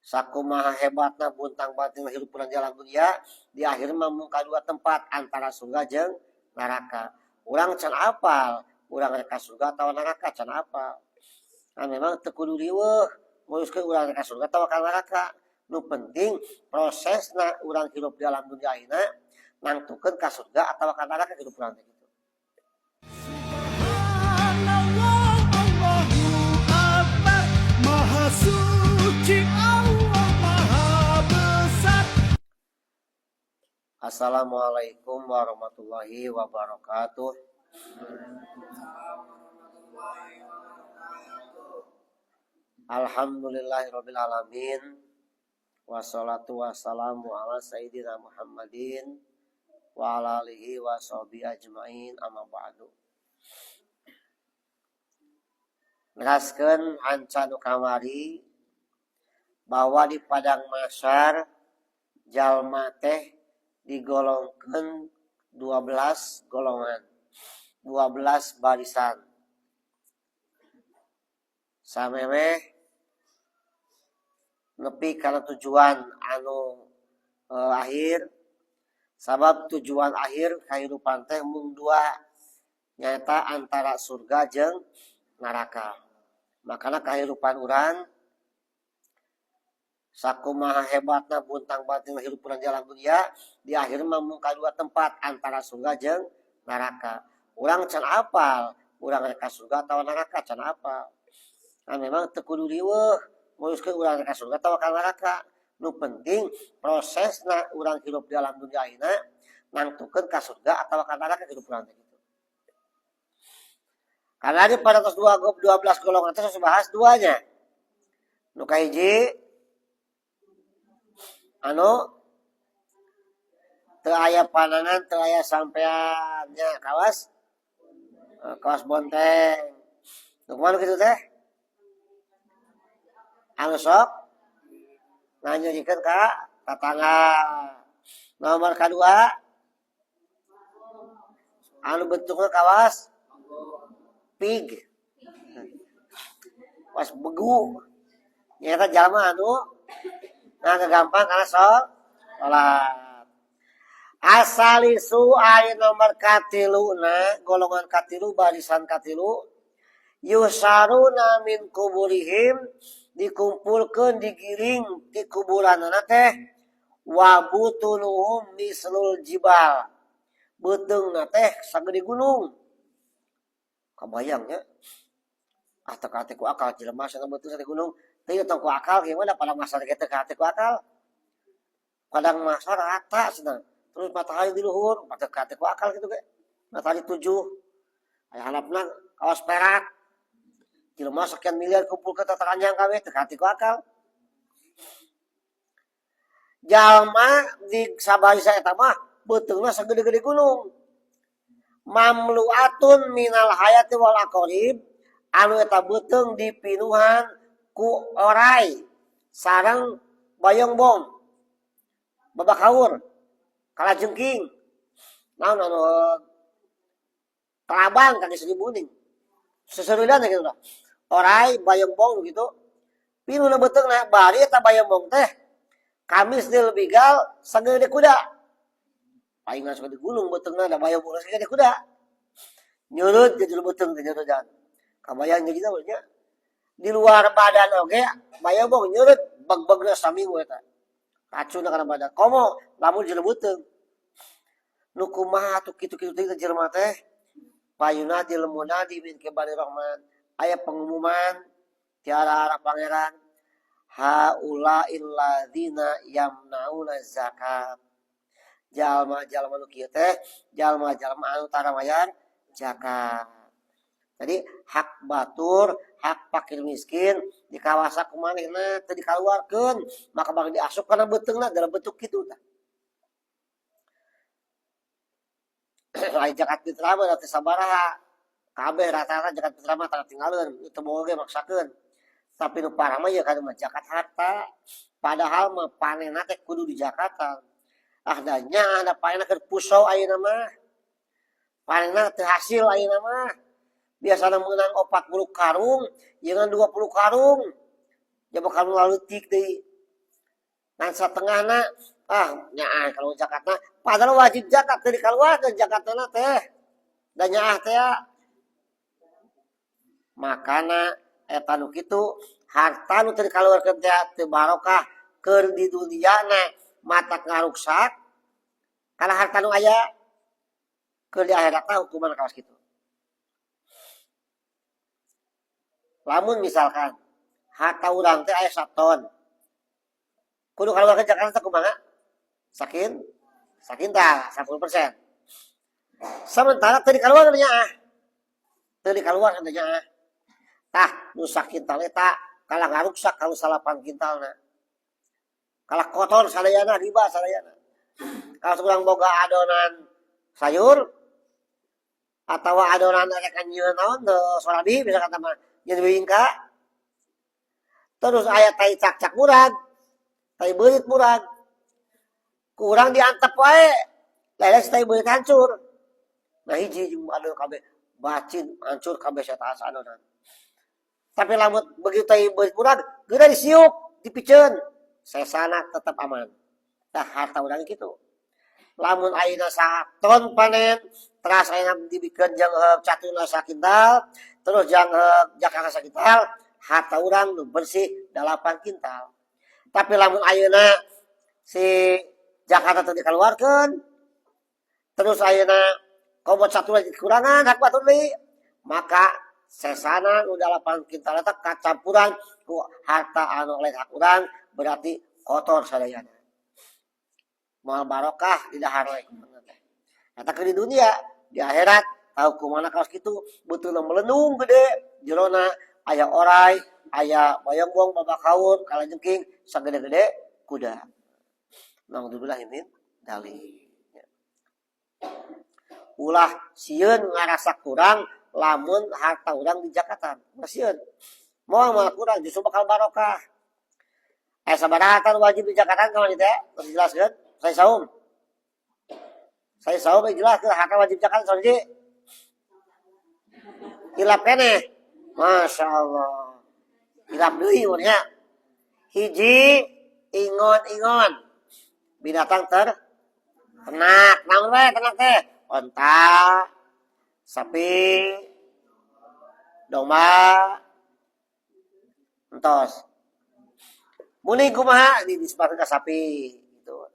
Sakumaha hebatna buntang banting hirup urang di alam dunia, di akhir mah mung kadua tempat antara surga jeung neraka. Urang can apal, urang rek ka surga atawa neraka can apal. Nah, memang teu kudu riweuh nguruskeun urang rek ka surga atawa ka neraka. Nu penting prosesna urang hirup di alam dunia ayeuna nangtukeun ka surga atawa ka neraka hirup urang teh kitu. Subhanallah, Allahu Akbar, Maha Suci Allah, Maha Besar. Assalamualaikum warahmatullahi wabarakatuh. Alhamdulillahirabbil alamin. Wassalatu wassalamu ala sayyidina Muhammadin wa ala alihi wa sahbihi ajmain, amma ba'du. Neraskeun hanca nu kamari bahwa di padang mahsyar jalma teh digolongkeun 12 golongan, 12 barisan. Samemeh nepi kana tujuan anu akhir, sabab tujuan akhir kahirupan teh mung dua, nyaeta antara surga jeung neraka. Makana kahirupan urang sakumaha hebatna buntang banting hirup urang di alam dunia, di akhir mah mung kadua tempat antara surga jeung neraka. Urang can apal, urang rek ka surga atawa neraka can apal. Nah, memang teu kudu riweuh nguruskeun urang rek ka surga atawa ka neraka. Nu penting prosesna urang hirup di alam dunia ayeuna nangtukeun ka surga atawa ka neraka hirup urang teh kitu. Karena di pada tos 12 golongan teh geus bahas duanya. Nu kahiji anu teu aya panangan, teu aya sampean nya, kawas bonteng. Nu kumaha kitu teh? Anu sok nganyurikeun ka tatangga. Nomor kadua anu bentukna kawas pig, kawas begu, nyaeta jalma anu nah gampang kana salat. Asalisu ari nomor katiluna, golongan katilu, barisan katilu, yusaruna min kuburihim, dikumpulkeun digiring di kuburanana teh, wa butunuhum mislul jibal, beuteungna teh sagede gunung. Kabayang nya, ah teu kaate ku akal jelema cenah beuteung sagede gunung. Teu tong ku akal gimana pada masa kitu kaate ku akal. Padang mahsyar rata cenah, terus matahari di luhur, teu kaate ku akal kitu ge. Matahari 7, aya handapna kawas perak. Jelema sekian miliar kumpul ke teranjang kabeh, teu kaate ku akal. Jalma di sabarisa eta mah beuteungna sagede-gede gunung. Mamluatun minal hayati wal aqarib, anu eta beuteung dipinuhan ku orai sareng bayongbong, babakaur, kalajengking, naon anu kelabang kaki seribu ning seserudan gitu lah. Orai bayongbong gitu pinuhna beuteungna, bari eta bayongbong teh kamis dil bigal sagede kuda. Palingan sagede gunung beuteungna, da bayongbong sagede kuda. Nyurut ke jero beuteung teh nyurutan. Kabayang jadi nya di luar badan oge bayongbong nyurut beg-begna saminggu eta. Racunna kana badan. Komo lamun jero beuteung. Nu kumaha atuh kitu-kitu teh jelema teh? Payunadi munadi min kibali rahman. Aya pengumuman ti arah pangeran. Haula illadzina yamnauna zakat. Jalma-jalma nu kieu teh jalma-jalma anu tara mayar zakat. Jadi hak batur, hak fakir miskin dikawasa ku manehna teu dikaluarkeun, maka bakal diasup kana beuteungna dalam bentuk kitu tah. Ai zakat fitrah mah teh sabaraha? Kabeh rata-rata zakat fitrah mah tara tinggaleun, teu boga ge maksakeun. Tapi nu parah mah ieu kana mah zakat harta. Padahal mah panenna teh kudu dijakatan. Ah da nya da panenna keur pusau ayeuna mah. Panenna teu hasil ayeuna mah. Biasana meunang 40 karung, jeung 20 karung. Jaba karung laleutik deui. Ngan satengahna ah nyaah kalau zakatna, padahal wajib zakat teu dikaluarkeun zakatna teh. Da nyaah teh makana eta nu kitu harta nu teu dikaluarkeun teh teu barokah keur di duniana matak ngaruksak kana harta nu aya, keur di akhiratna hukuman kawas kitu. Lamun misalkan harta urang teh aya saton, kudu kaluarkeun zakatna teh kumaha? Sakintal 10%. Sementara teu dikaluarkeun nyaah. Teu dikaluarkeun teh nyaah. Tah nu sakintal eta kalah ngaruksak kalau 8 kintalna. Kalah kotor sadayana, riba sadayana. Kalau urang boga adonan sayur atau adonan rek nyieun naon teu sorabi bisa kata mah nyieun wingka. Terus aya tai cak-cak murag, tai beurit murag. Kurang diantep wae, leles tai beurit hancur. Nah hiji jeung adonan kabeh bacin hancur kabeh eta adonan. Tapi lamun begitu tai beurit murag, geura disiuk, dipiceun, sesana tetap aman. Tah harta urang kitu. Lamun ayeuna saton panen, teras ayeuna dibikeun jeung catuna sakintal, terus jang jakana sakintal, harta urang nu bersih 8 kintal. Tapi lamun ayeuna si Jakarta teu dikaluarkeun, terus ayeuna komot satu lagi kekurangan hak batur deui, maka sesana nu 8 kintal eta kacampuran ku harta anu lain hak urang, berarti kotor sadayana. Moal barokah di dahar we kumaha teh. Eta keur di dunia, di akhirat tahu kumaha kaos kitu, beuteuleum melendung gede, jerona aya orai, aya bayongbong, babakaun, kalajengking sagede-gede kuda. Naudzubillah min dzalik. Ulah sieun ngarasa kurang lamun harta urang di Jakarta. Ulah sieun. Moal moal kurang, justru bakal barokah. Sabaraha harta wajib di Jakarta kawan teh? Terus jelaskeun. Saya saum. Saya saum jelaskeun harta wajib Jakarta saum. Hilap keneh. Masya Allah. Hilap deui mun nya. Hiji ingon-ingon. Binatang ternak. Naon we ternak teh? Onta, sapi, domba, entos. Muni kumaha disebutkeun ka sapi gitu.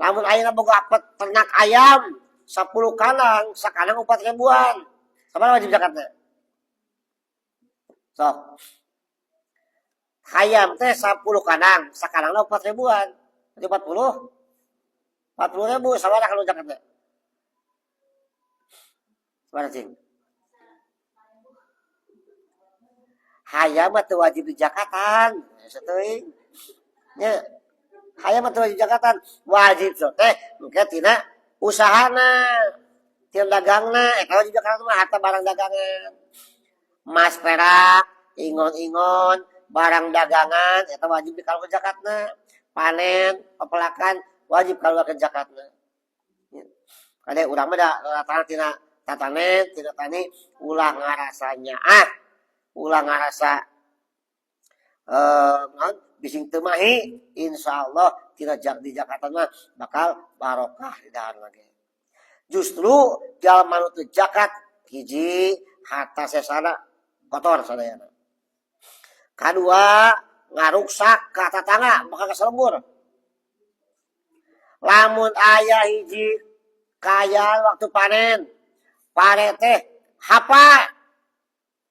Lamun ayeuna boga ternak ayam 10 kandang, sakandang 4 ribuan. Sabaraha wajib zakatna? Sok. Hayam teh 10 kandang, sakandangna 4 ribuan. Jadi 40. 40 ribu sabaraha kalau zakatna? Sabaraha cing? Hayam mah teu wajib di zakatan. Sateuing. Nya. Hayam mah teu wajib zakatan, wajib so teh engke tina usahana, tina dagangna, eta wajib zakatan mah harta barang dagangan. Emas perak, ingon-ingon, barang dagangan eta wajib dikaluarkeun zakatna. Panen, pepelakan wajib kaluarkeun zakatna. Kade urang mah da rata-rata tina tatanen, tina tani ulah ngarasanya ah, ulah ngarasa naon bising teu mahi, insyaallah tina di Jakarta mah bakal barokah di dahar lagi. Justru jalma nu teu zakat hiji harta sesana kotor sadayana. Kadua ngaruksak ka tatangga bakal kaselembur. Lamun aya hiji kaya waktu panen, pare teh hapa,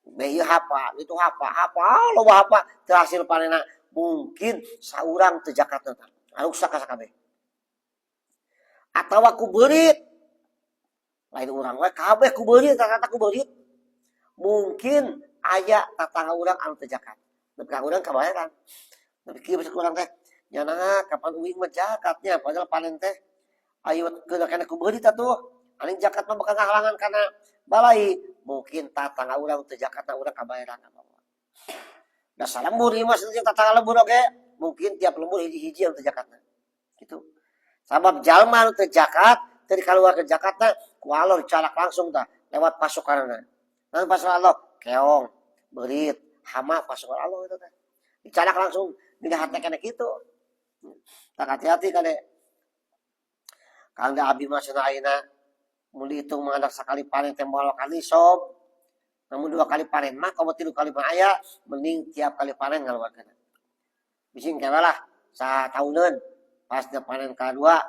ieu hapa, itu hapa, hapa loba hapa teu hasil panenna, mungkin saurang teu zakat teh ngaruksak ka sakabeh. Atawa ku beurit, lain urang we kabeh ku beurit, rata-rata ku beurit. Mungkin aya tatangga urang anu teu zakat. Nepi ka urang kabayaran. Nepi kieu bisa urang teh nyana kapan uing mah zakatnya padahal panen teh ayo keuna kana ku beurit atuh. Aning zakat mah bakal ngahalangan kana balai. Mungkin tatangga urang teu zakatna urang kabayaran. Da salembur ieu mah tatangga lembur oge, mungkin tiap lembur hiji-hiji anu teu zakatna. Gitu. Sabab jalma anu teu zakat, teu dikaluarkeun zakatna, ku Allah dicalak langsung tah lewat pasukanna. Naon pasukan Allah? Keong, beurit, hama pasukan Allah itu teh. Dicalak langsung dina hate kana kitu. Tak hati-hati kade. Kang da abi mah cenah ayeuna mun dihitung mah anak sakali panen teh moal kali sob. Namun dua kali panen mah komo tilu kali mah aya, mending tiap kali panen ngaluarkeun. Bising kewe lah satauneun pas dia panen kadua,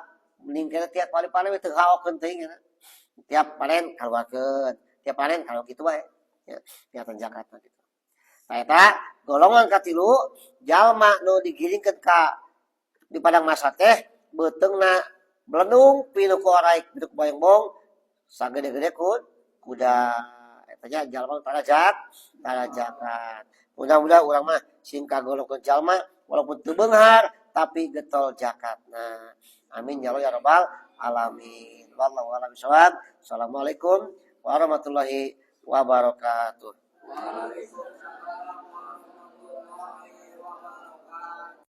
mending kena tiap kali panen teu haokeun teuing. Tiap panen kaluarkeun, tiap panen kalau kitu bae ya, niatan zakat gitu. Nah, eta golongan katilu, jalma nu digiringkeun ka di padang mahsyar teh beuteungna melendung pinuh ku orai, pinuh ku bayongbong sagede-gede kuda. Eta nya jalma tara tara zakat. Mudah-mudahan urang mah sing kagolongkeun jalma walaupun teu beunghar tapi getol zakatna. Amin ya Allah ya rabbal alamin. Wallahu a'lam bishawab. Assalamualaikum warahmatullahi wabarakatuh. Waalaikumsalam.